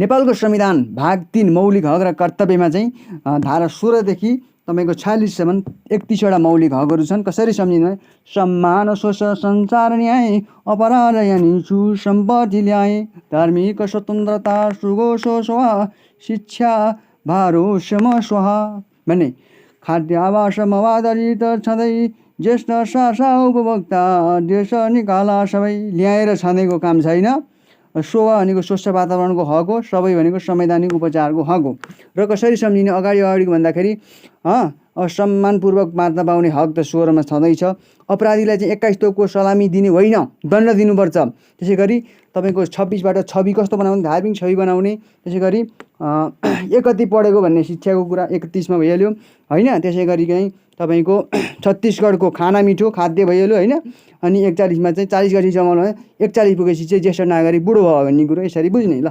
नेपालको संविधान भाग 3 मौलिक हक र कर्तव्यमा चाहिँ धारा 16 देखि तपाईको 46 सम्म 31 वटा मौलिक हकहरू छन्। कसरी सम्झिनु है? सम्मान शोष संसार न्याय अपराध यानि सम्पत्ति ल्याए धार्मिक स्वतन्त्रता सुगोष स्वा शिक्षा भारोसम स्वाहा भन्ने खाद्य आवास मवादरित छँदै ज्येष्ठ सासा उपभोक्ता देश निकाला सबै ल्याएर छँदैको काम छैन। स्व भनेको स्वस्थ वातावरणको हक हो, सबै भनेको संवैधानिक उपचारको हक हो। र कसरी सम्झिने अगाडि भन्दाखेरि सम्मानपूर्वक मार्न पाउने हक त 16 मा छँदैछ। अपराधीलाई चाहिँ 21 तोपको सलामी दिने होइन, दण्ड दिनुपर्छ। त्यसै गरी तपाईको 26 बाट छवि कस्तो बनाउने? धार्मिक छवि बनाउने। त्यसै गरी एकति पढेको भन्ने शिक्षाको कुरा 31 मा भइहाल्यो हैन। त्यसै गरी चाहिँ तपाईको छत्तीसगढको खाना मिठो खाद्य भइहाल्यो हैन। अनि 41 मा चाहिँ 40 गरी जमाउनु 41 पुगेपछि चाहिँ ज्येष्ठ नागरिक बुढो भयो भन्ने कुरो यसरी बुझ्ने ल।